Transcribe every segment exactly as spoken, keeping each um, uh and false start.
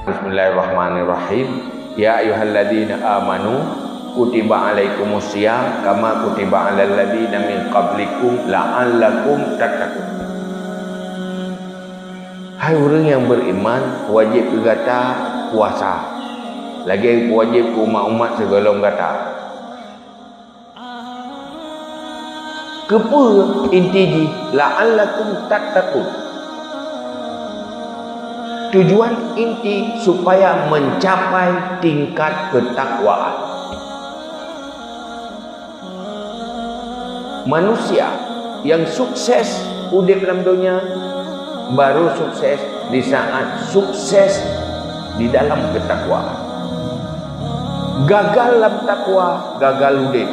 Bismillahirrahmanirrahim. Ya ayyuhalladzina amanu kutiba alaikumus siyam kama kutiba alal ladzina min qablikum la'allakum tattaqun. Hai ureuëng nyang beriman, wajéb keu gata puasa, lagée wajéb keu umat-umat sigohlom gata. Keupeue inti jih la'allakum tattaqun? Tujuan inti supaya mencapai tingkat ketakwaan. Manusia yang sukses udeb lam donya baru sukses di saat sukses di dalam ketakwaan. Gagal lam takwa, gagal udeb.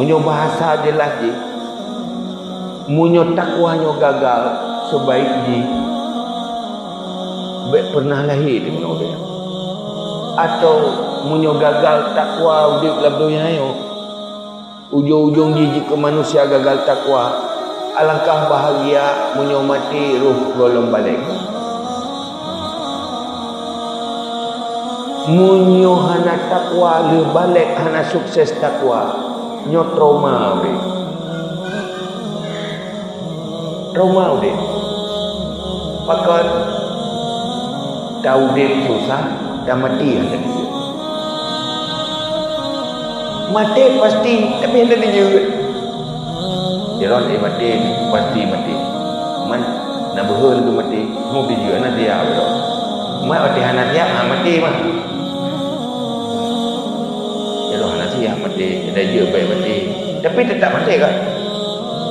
Meunyoe bahasa jeulaih jih, meunyoe takwa nyoe gagal, sebaik jih bék pernah lahé di meunoe donya. Atau meunyoe gagal takwa udeb lam donya nyoe, ujong-ujong jih jeuet keu manusia gagal takwa. Alangkah bahagia meunyoe maté roh gohlom balek. Meunyoe hana takwa lheueh balek, hana sukses takwa, nyoe trauma udeb. Trauma udeb. Pakon? Taudeb susah, tamaté hana dijeuet. Maté pasti, tapi hana dijeuet. Jaroe maté, pasti maté. Man, na beuhe laju maté, hana dijeuet, hana siap jaroe. Man, maté hana siap, ha, maté mah. Jaroe hana siap maté, dah jeuet baik maté. Tapi tetap maté kan?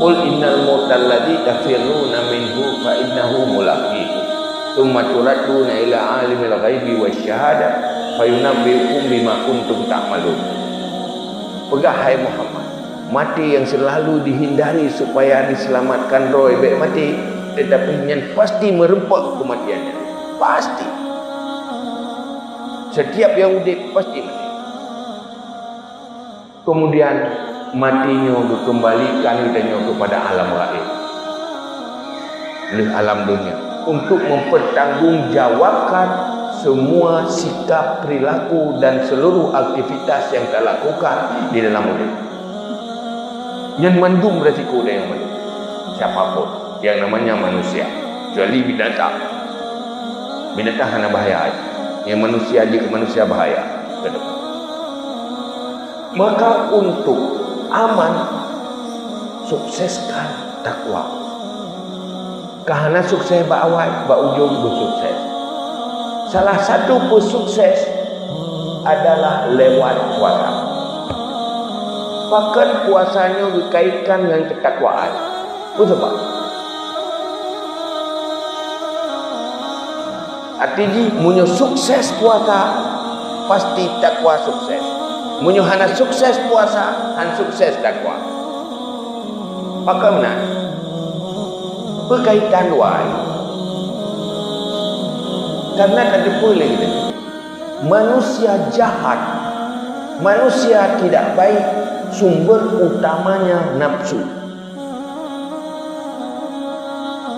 Qul innal mautal ladzi tafirruna minhu fa innahu mulaqikum. Tsumma turadduna ila alimil ghaibi wasyahadah fayunabbiukum bima kuntum ta'malun. Peugah, hai Muhammad, maté nyang selalu dihindari supaya diselamatkan droe bék maté, tetapi nyan pasti meureumpok keumatian nyan. Pasti. Setiap nyang udeb pasti maté. Kemudian, maté nyoe geukeumbalikan geutanyoe keupada alam gaib, lheueh alam donya, untuk mempertanggungjawabkan semua sikap, perilaku, dan seluruh aktivitas yang talakukan di dalam ureuëng. Nyan mandum resiko dayang mandum. Siapapun yang namanya manusia, kecuali binatang. Binatang hana bahaya, nyang manusia jeuet keu manusia bahaya. Maka untuk aman, sukseskan takwa. Ka hana sukses bak awai, bak ujong beusukses. Salah satu peusukses adalah lewat puasa. Pakon puasa nyoe geukaitkan ngon keutakwaan? Peue sabab? Arti jih, meunyoe sukses puasa, pasti takwa sukses. Meunyoe hana sukses puasa, han sukses takwa. Pakon meunan? Peukaitan dua nyan. Karena ka teupeue lé geutanyoe, manusia jahat, manusia tidak baik, sumber utamanya nafsu.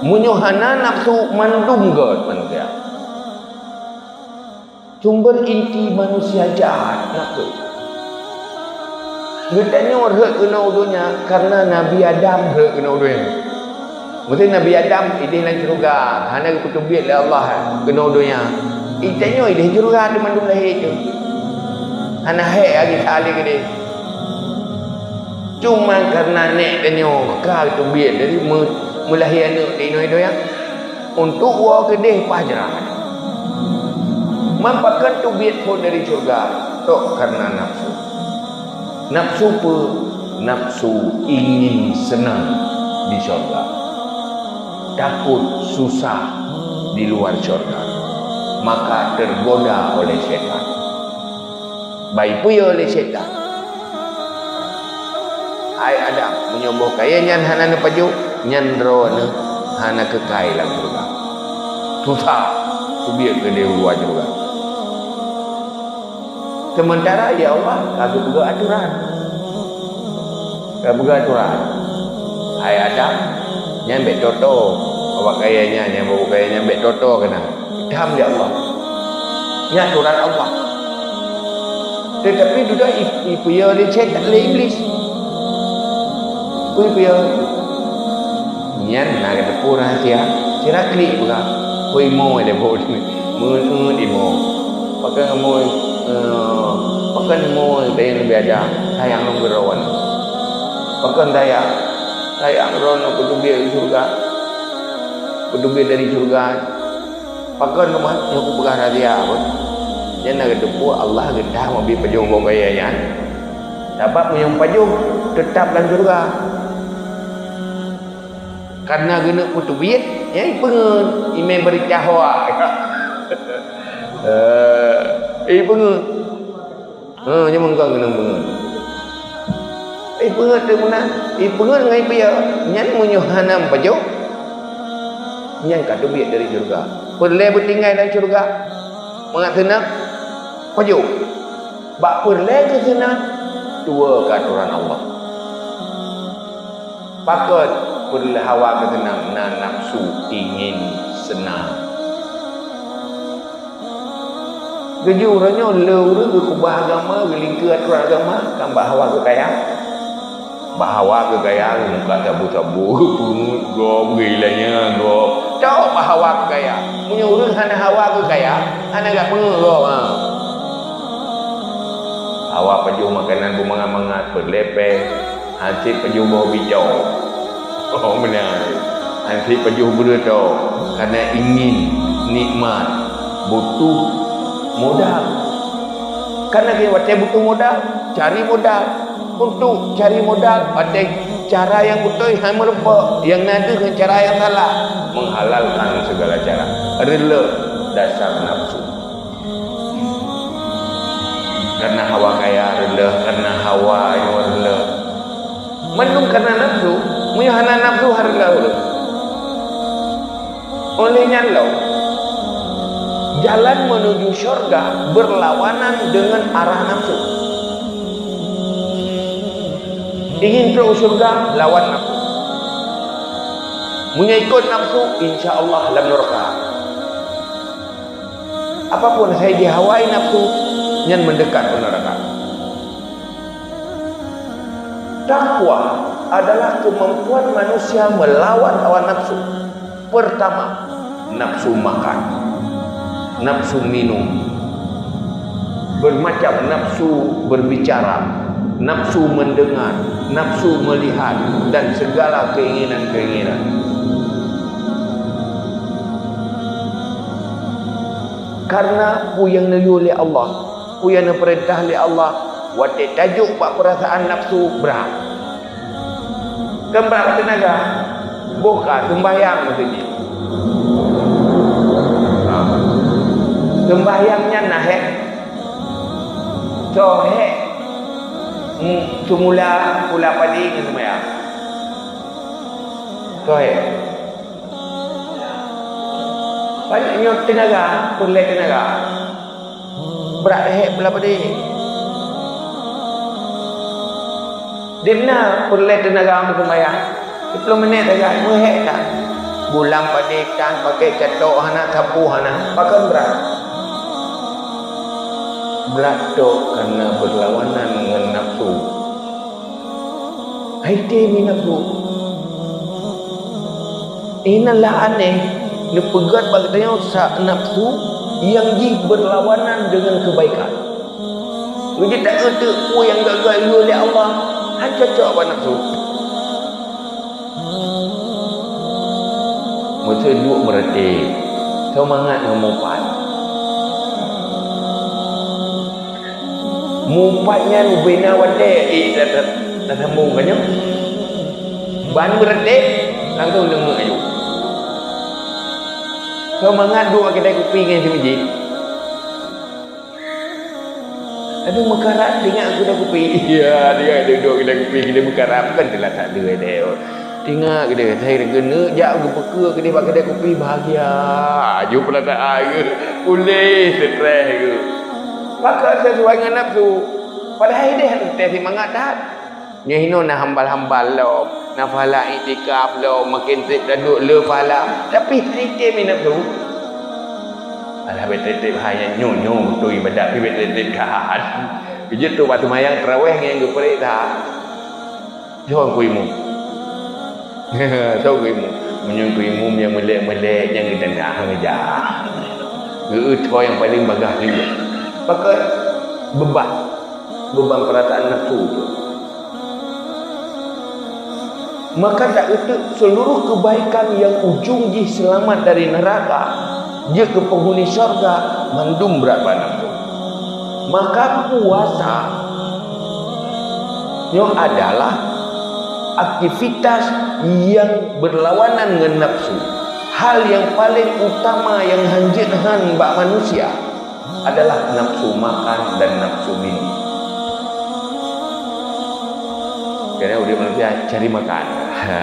Meunyoe hana nafsu, mandum göt manusia. Sumber inti manusia jahat nafsu. Geutanyoe rhot keunoe donya karena Nabi Adam rhot keunoe donya. Maksudnya Nabi Adam idéh lam syeuruga, hana geupeutubiet lé Allah keunoe donya. Geutanyoe idéh syeuruga teuma mandum lahé tu. Hana hék lagi saléng idéh. Cuma karena nék tanyoe ka teubiet dari meu-, meulahé aneuk di inoe donya, untuk woe keudeh paih jrat. Man pakon teubiet phon dari syeuruga? Tok karena nafsu. Nafsu peue? Nafsu ingin senang di syeuruga, takut susah di luar syeuruga, maka tergoda oleh setan. Bak ipuyoe lé setan, "Hai Adam, meunyoe boh kayée nyan hana neupajoh, nyan droeneuh hana keukai lam syeuruga. Susah teubiet keudeh u luwa syeuruga." Seumeuntara, ya Allah, ka geupeugah atoran. Ka geupeugah atoran, "Hai Adam, nyan bék toe-toe." Awak kaya nyan, nyang bawa kaya nyan bèk toto keunan. Geutam lé Allah. Nyan atoran Allah. Teutapi dudoe i-, ipiôh lé syaitan, lé Iblis. Peue ipiôh? Nyan na geuteupeu rahsia. Sira klik peugah. Hôi mo lé bot. Meuneut imo. Pakon mo, eh, pakon mo tayang biada, tayang lom geurowan. Pakon tayang? Tayang droeneuh peuteubiet di syeuruga. Peuteubiet dari syeuruga. Pakon teuma nyoe kupeugah rahsia pun. Nyan na geuteupeu Allah geudah meubi pajoh boh kaya nyan. Sabab meunyoe pajoh teutap lam syeuruga. Karena geuneuk peuteubiet, nyan ipeungeut, imé beurita hawa. Eh, ipeungeut. Ha, nyan meunan keuneuk peungeut. Eh, peungeut teuk meunan. Eh, peungeut ngon ipiôh. Nyan meunyoe hana meupajoh, nyan ka teubiet dari syeuruga. Peureulèe beutinggai lam syeuruga. Mangat seunang, pajoh. Bak peureulèe keu seunang, tuwoe keu atoran Allah. Pakon peureulèe hawa keu seunang? Na nafsu ingin senang. Geujak uroe nyoe le ureueng geukeubah agama, geulingkeu atoran agama, kan bak hawa keu kaya. Bak hawa keu kaya, geumuka sabu-sabu, geupeungeut gob, geuilanya gob. Cok bak hawa keu kaya. Meunyoe ureueng hana hawa keu kaya, hana gak peungeut gob, ha. Hawa pajoh makanan beumangat-mangat, peureulèe pèng, hansit pajoh boh bico. Oh, meunan. Hansit pajoh beureutoh, karena ingin nikmat, butuh modal. Karena watèe butuh modal, cari modal. Untuk cari modal, watèe cara nyang beutôi hana meurumpok, nyang na deuh ngon cara nyang salah, menghalalkan segala cara. Reuloh dasar nafsu. Karena hawa kaya reuloh, karena hawa nyoe reuloh. Mandum karena nafsu, meunyoe hana nafsu, hana reuloh. Oleh nyan lom, jalan menuju syurga berlawanan dengan arah nafsu. Ingin trok syurga, lawan nafsu. Meunyoe ikot nafsu, insya Allah lam nuraka. Apapun sai jihawai nafsu, nyan mendekat ke neraka. Takwa adalah kemampuan manusia melawan hawa nafsu. Pertama, nafsu makan, nafsu minum, bermacam nafsu berbicara, nafsu mendengar, nafsu melihat, dan segala keinginan-keinginan. Karena peue nyang neuyue lé Allah, peue nyang neupeurintah lé Allah, watèe tajok bak peurasaan nafsu, brat. Kan brat teunaga. Boh ka seumbahyang meuseujid. Ha. Seumbahyang nyan na hék. Soe hék? Hmm, seumula pula padé ngon seumbahyang. Soe hék? Banyak nyoe teunaga, peureulèe teunaga. Brat hék pula padé. Dimna peureulèe teunaga meuseumbahyang? Siplôh minèt sagai, meuhék that. Bulang padé tan, pakai catok hana, sapu hana, pakon brat. Brat tok karena berlawanan ngon nafsu. Hai tém nafsu. Inan lah aneh, neupeugöt bak geutanyoe sa-, nafsu nyang jih berlawanan dengan kebaikan. Meunyoe taeu teuk peue nyang gak-gak yue lé Allah, han cocok bak nafsu. Meuseujid meuratéb, seumangat ngon mupat. Mupat nyan ubena watèe, eh, ta-, ta-, tasambong ka nyoe. Ban meuratéb, langsung deungoe aju. Seumangat duek kedai kupi ngon si Mujib. Aduh, meukarat, tingak kedai kupi. Iya, tingak duek kedai kupi, kita meukarat, kan telah tak ada deh. Tingak keudeh, hai keuneuk jak geupeukeue keudeh bak keudè kupi, bahagia. Aju peurasaan geuh, puléh strès geuh. Maka sesuai ngon nafsu. Padahai deh teuntèe simangat that. Nyoe hinoe na hambal-hambal lom. Na pahala iktikaf lom, makin treb taduek le pahala, tapi hana item nafsu. Alah, bèk treb-treb hai nyan, nyoe-nyoe beutôi ibadat, tapi bèk treb-treb that. Beujeuet tu bak seumayang tarawih ngon nyang geupreh that. Soe keu imum? Soe keu imum? Meunyoe keu imum nyang meulek-meulek, nyang geutanggah ngeujak. Geu-eu tho nyang paleng bagaih lé. Pakon? Beuban. Beuban peurasaan nafsu tu. Maka taeuteuek seuluruh keubaikan nyang ujong jih seulamat dari neuraka, jeuet keu peunghuni syeuruga, mandum brat bak nafsu. Maka puasa nyoe adalah aktivitas nyang beurlawanan ngon nafsu. Hal nyang paleng utama nyang hanjeuet han bak manusia adalah nafsu makan dan nafsu minum. Karena ureueng manusia cari makan. Ha,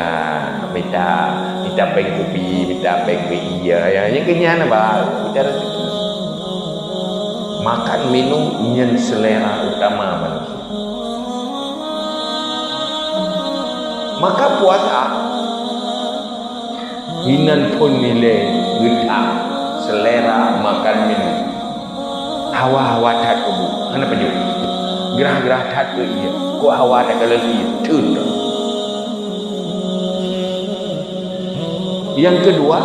mita, mita péng kupi, mita péng mie, ya, ya, nyang keunyan apa? Mita rezeki. Makan minum nyan selera utama manusia. Maka puasa inan phon nilai geutak selera makan minum. Hawa-hawa that keu bu, hana pajoh. Grah-grah that keu ié, kok hawa that keu lelhi, teun. Yang kedua,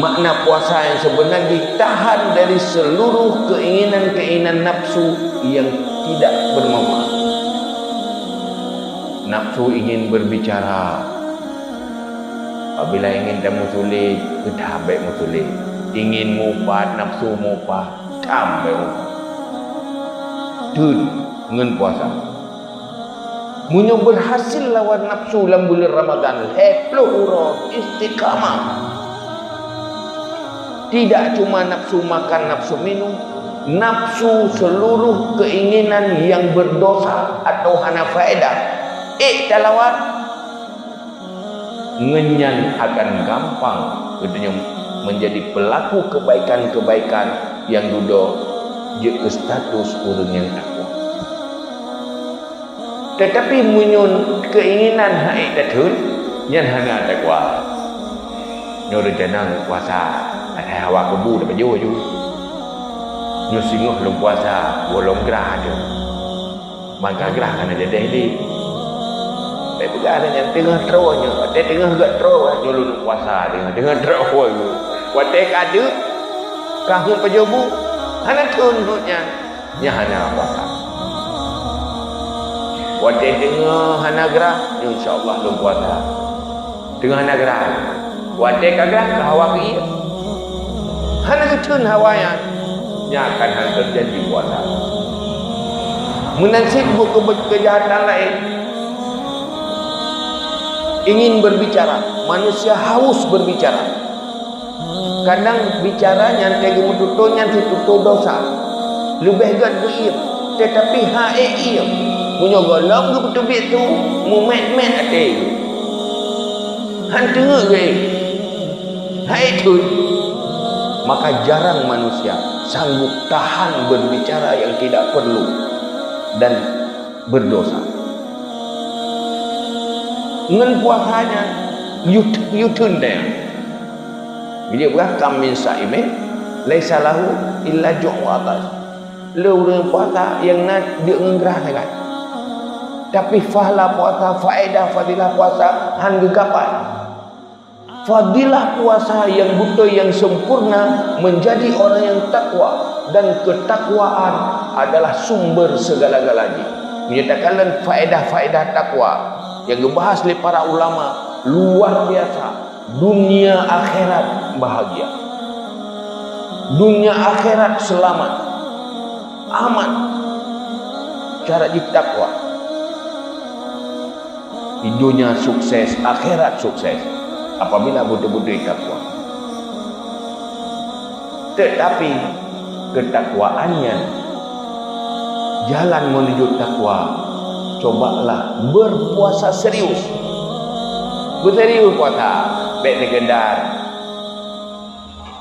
makna puasa yang sebenar ditahan dari seluruh keinginan-keinginan nafsu yang tidak bermanfaat. Nafsu ingin berbicara. Apabila ingin tamusulit, geutam bék musulit. Ingin mupat, nafsu mupat, tam bék mupat. Teun ngon puasa. Meunyoe berhasil lawan nafsu lam buleuen Ramadhan, lhèe ploh uroe istiqamah. Tidak cuma nafsu makan, nafsu minum, nafsu seluruh keinginan yang berdosa atau hana faedah. Ék talawan, ngon nyan akan gampang geutanyoe menjadi pelaku kebaikan-kebaikan yang dudoe jeuet keu status ureueng nyang takwa. Tetapi meunyoe keinginan han ék tateun, nyan hana takwa. Nyoe reuncana puasa, asai hawa keu bu tapajoh ju. Nyoe singoh lôn puasa, goh lom grah ju. Mangka grah hana jadeh lé. Bék peugah lé nyan teungoh troe nyoe, watèe teungoh geutroe nyoe lôn puasa, teungoh, teungoh troe nyoe. Watèe ka deuk, ka heuet pajoh bu, hana teun heuet nyan. Nyan hana puasa. Watèe teungoh hana grah, insya Allah lôn puasa. Teungoh hana grah. Watèe ka grah, ka hawa keu ié. Hana geuteun hawa nyan, nyan akan hana teujadi puasa. Meunan cit buet keu-, keujahatan laén. Ingin berbicara, manusia haus berbicara. Kadang bicara nyang teugeumeututoe nyan situtoe dosa. Leubeh gèt geuiem, teutapi han ék iem. Meunyoe gohlom geupeuteubiet su, mumet-met até geuh. Han teungeut geuh, han ék teun. Maka jarang manusia sanggup tahan berbicara yang tidak perlu dan berdosa. Ngon puasa nyan, yue, yue teun deh. Geujak peugah, "Kam min saimin, laisa lahu illa ju' wa atash." Le ureueng puasa nyang na deuk ngon grah sagai. Tapi pahala puasa, faedah fadilah puasa han geugapai. Fadilah puasa nyang beutôi nyang sempurna menjadi orang yang takwa, dan ketakwaan adalah sumber segala-galanya. Meunyoe takalon faedah-faedah takwa nyang geubahas lé para ulama, luar biasa. Dunia akhirat bahagia. Dunia akhirat selamat. Aman. Syarat jih takwa. Di dunia sukses, akhirat sukses. Apabila beutôi-beutôi takwa. Tetapi, ketakwaan nyan jalan menuju takwa, cobalah berpuasa serius. Beuserius puasa, bék sekedar.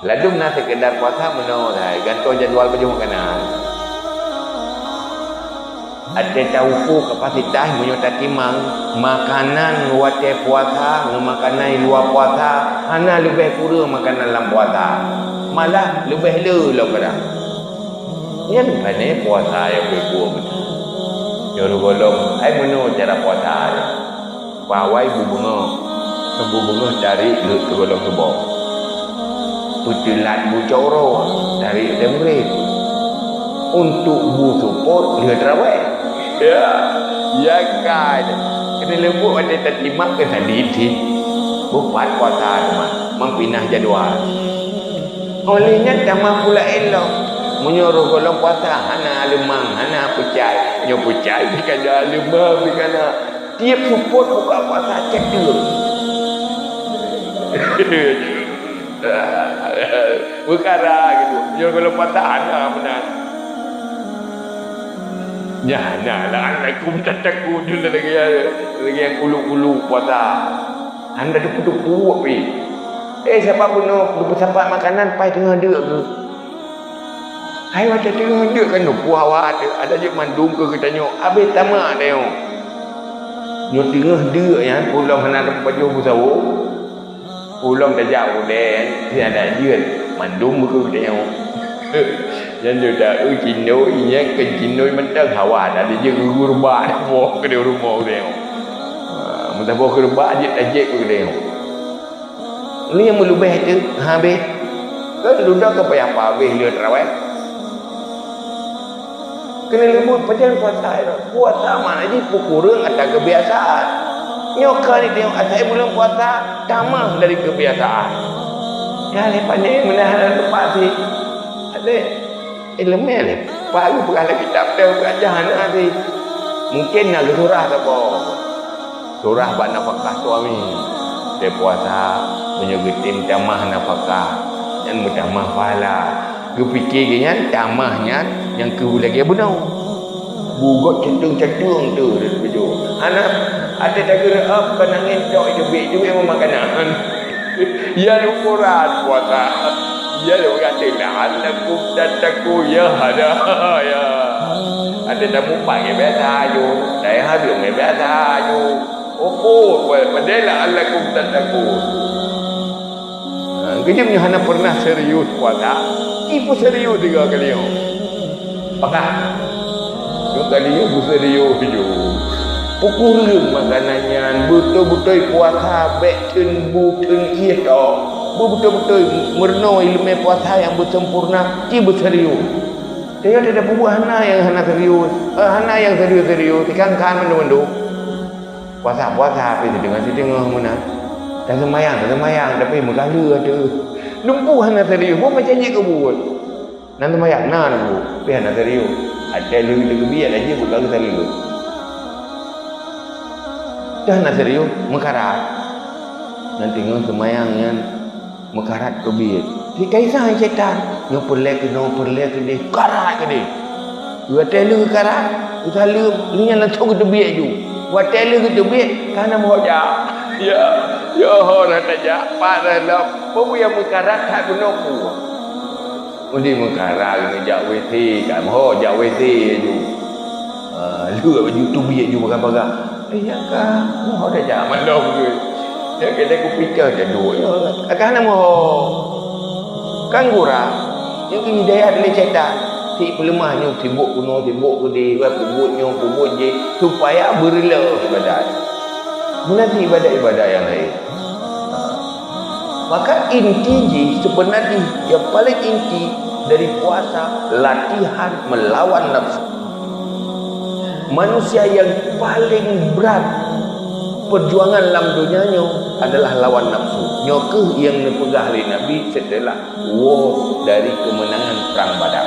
Ladum na sekedar puasa meunoe sagai, gantoe jadwal pajoh makanan. Até taukur kapasitas meunyoe tatimang, makanan watée puasa ngon makanan luwa puasa hana leubeh kureueng makanan lam puasa. Malah leubeh le lom kadang. Nyan pane puasa nyang beubuet meunan. Nyoe gohlom, hai meunoe cara puasa nyoe. Pawai bubeungoh, bubeungoh dari lheueh teugohlom suboh. Peuteulat bucoro dari lheueh maghrib. Untuk bu seupôt lheueh tarawih. Ya, ya kan. Keuneuk leumbot watée tatimak keu sadit cit. Beupat puasa teuma, mang pinah jadwal. Oleh nyan tamah pula ilong. Meunyoe roh gohlom puasa hana leumang, hana peucai. Nyoe peucai bih kana, leumang bih kana. Tiep seupôt buka puasa cek deuh. Peukara gitu. Meunyoe gohlom puasa hana meunan. Nyan hana la'allakum tattaqun lagée, lagée nyang ulu-ulu puasa. Hana teupeu-teupeu pih. Eh, sabab bunoe geupeusapat makanan pai teungoh deuk geuh. Hai watée teungoh deuk kan nupue hawa teuh, ada jeuet mandum keu geutanyoe, abéh tamak tanyoe. Nyoe teungoh deuk nyan, ulôn hana teupeu pajoh beusawo. Ulôn tajak udeb, si ada jeuet mandum keu geutanyoe. Nyan tu dak, eu, cindoi, nyan keu cindoi mantong hawa, ada jeuet geureubak boh keudeh rumoh geutanyoe. Ha, meusaboh geureubak jeuet tajek keu geutanyoe. Ni nyang meulubeh teuh, ha, beh. Kan dudoe ka payah pabeh lheueh tarawih. Keuneuk leumbot pajan puasa nyoe. Puasa makna jih peukureueng atra keubiasaan. Nyoe ka jitanyong asai buleuen puasa tamah dari keubiasaan. Nyan lé pane meunan hana teupeu sih. Ada ileumèe lé. Pak geupeugah lé kitab teuh beuaja hana sih. Mungken na geusurah saboh. Surah bak nafakah suami. Teuh puasa, meunyoe geutem tamah nafakah, nyan meutamah pahala. Geupike geuh nyan, tamah nyan nyang keu lagèe bunoe. Bugot ceuteung-ceuteung teuh teuh. Hana, até tageureu'op kon angén tok jeubiet-jeubiet meumakanan. Ya ukuran puasa. Ya lôn kata la'allakum tattaqun, ya hada, ya. Até tamupat ngon biasa aju, tai hareuem ngon biasa aju. Ukur, padahai la'allakum tattaqun. Ha, geujeuem nyoe hana pernah serius puasa, ipeu serius tiga kali nyoe. Pakah. Nyoe kali nyoe beuserius ju. Peukureueng makanan nyan, beutôi-beutôi puasa bèk theun bu theun ié tok. Beutôi-beutôi meurunoe ileumèe puasa nyang beuseumpurna, ci beuserius. Tanyoe teuh peubuet hana nyang hana serius, eh, hana nyang serius-serius, ikan-ikan mandum-mandum. Puasa-puasa, tapi siteungoh-siteungoh meunan. Taseumayang, taseumayang, tapi meugalak teuh. Lumpuh hana serius, buet macam jih keu buet. Nan seumayang, na teungku, pih hana serius. Até lheueh geuteubiet laju buka geusaleuem. Dah hana serius, meukarat. Nan teungoh seumayang nyan meukarat keubiet. Di kaisah syaitan, nyoe peureulèe keunoe, peureulèe keudeh, karat keudeh. Watèe lheueh karat, geusaleuem, lheueh nyan langsung geuteubiet ju. Watèe lheueh geuteubiet, ka hana meuho jak. Ya, ya ho na tajak, pat na lom. Peue nyang meukarat that bunoe peue? Meunyoe meukarat keuneuk jak WC, ka meuho jak WC ju. Ah, lheueh baju teubiet ju bagah-bagah. Eh, nyan ka meuho tajak malom tu. Nyan keuneuk kupikir taduek nyoe. Ka hana meuho. Kan gura. Nyoe keu hidayah lé syaitan. Sibok peuleumah nyoe, sibok keunoe, sibok keudeh, peubuet nyoe, peubuet jih, supaya beureuloh ibadat. Meunan cit ibadat-ibadat nyang laén. Maka inti jih, seubeuna jih, nyang paleng inti dari puasa, latihan meulawan nafsu. Manusia nyang paleng brat peujuangan lam donya nyoe adalah lawan nafsu. Nyoe kheueh nyang neupeugah lé Nabi seuteulah woe dari keumeunangan Prang Badar.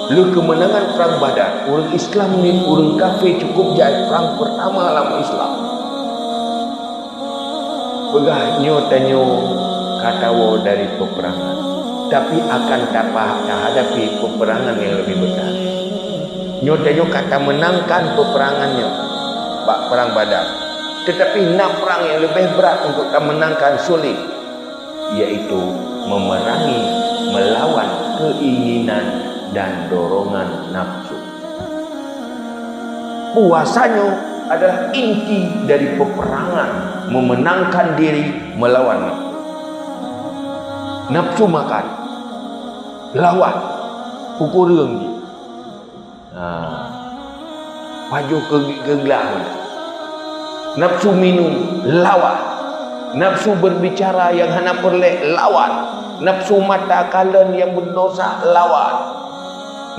Lheueh keumeunangan Prang Badar, ureueng Islam ngon ureueng kafé cukup jai prang peurtama lam Islam. Peugah nyoe tanyoe ka tawoe dari peupeurangan, tapi akan tapa-, tahadapi peupeurangan nyang leubeh besar. Nyoe tanyoe ka tameunangkan peupeurangan nyoe bak Prang Badar, teutapi na prang nyang leubeh brat untuk tameunangkan sulet, yaitu memerangi melawan keinginan dan dorongan nafsu. Puasa nyoe adalah inti dari peperangan memenangkan diri melawan nafsu. Nafsu makan, lawan, ukureueng jih. Ha. Pajoh keu, keu glah. Nafsu minum, lawan. Nafsu berbicara yang hana peureulée, lawan. Nafsu mata kalon yang berdosa, lawan.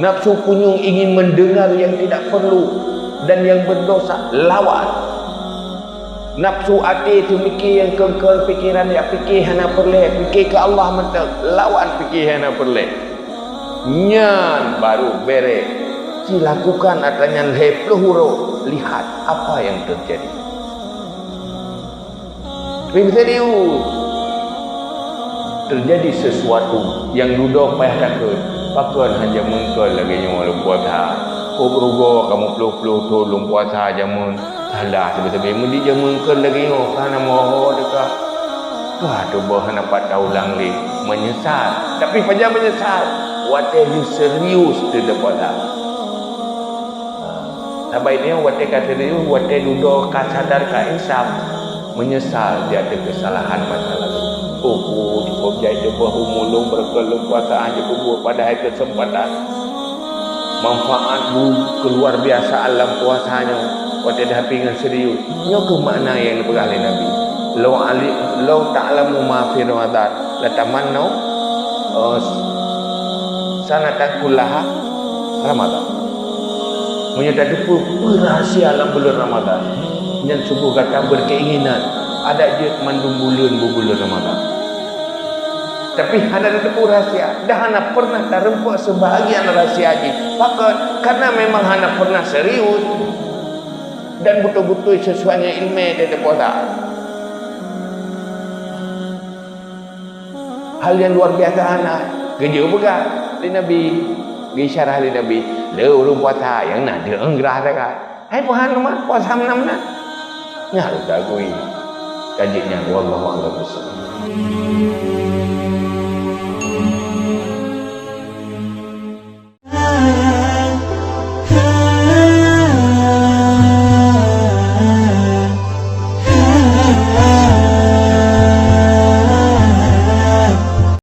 Nafsu punyueng ingin mendengar yang tidak perlu dan yang berdosa, lawan. Nafsu até teumike nyang keungkeuen pikeran, jak pike hana peureulée, pike keu Allah mantong, lawan pike hana peureulée. Nyan baru bèrèh. Silakukan atra nyan lhèe ploh uroe, lihat apa yang terjadi. Tapi serius. Terjadi sesuatu nyang dudoe payah takot. Pakon han jameun kon lagèe nyoe lôn puasa? Kok rugoe kamoe ploh-ploh thon lôn puasa jameun? Salah sabe-sabe. Meunyo jameun kon lagèe nyoe, ka na meuho teuka. Ka teuboh hana pat taulang lé. Meunyeusal. Tapi pajan meunyeusal? Watèe lheueh serius teuh tapuasa. Ha, saban nyoe watèe ka serius, watèe dudoe ka sadar, ka insaf, meunyeusal di ateueh keusalahan masa lalu. Oh, oh, cukôp jai teuboh umu lôn, beureukat lôn puasa hana jipeubuet, padahai keuseumpatan manfaat bu keuluar biasa lam puasa nyoe, watèe dihadapi ngon serius. Nyoe keuh makna nyang geupeugah lé Nabi, "Lau ali-, lau ta'lamu ma fi Ramadan, la tamannau, eh, sanatan kullaha Ramadan." Meunyoe tateupeue peue rahsia lam buleuen Ramadan, nyan sunggoh gata beukeinginan adak jeuet mandum buleuen bu buleuen Ramadan. Tapi hana tateupeue rahsia, dan hana pernah tareumpok seubahagian rahsia jih. Pakon? Karena memang hana pernah serius dan beutôi-beutôi sesuai ngon ileumèe teuh tapuasa. Hal nyang luar biasa hana. Geujeuet peugah lé Nabi, geuisyarah lé Nabi, "Le ureueng puasa nyang na deueng grah sagai." Hai peuhan teuma puasa meunan-meunan. Nyan lôn tagui. Ka jeuet nyan, wallahu a'lam bishawab.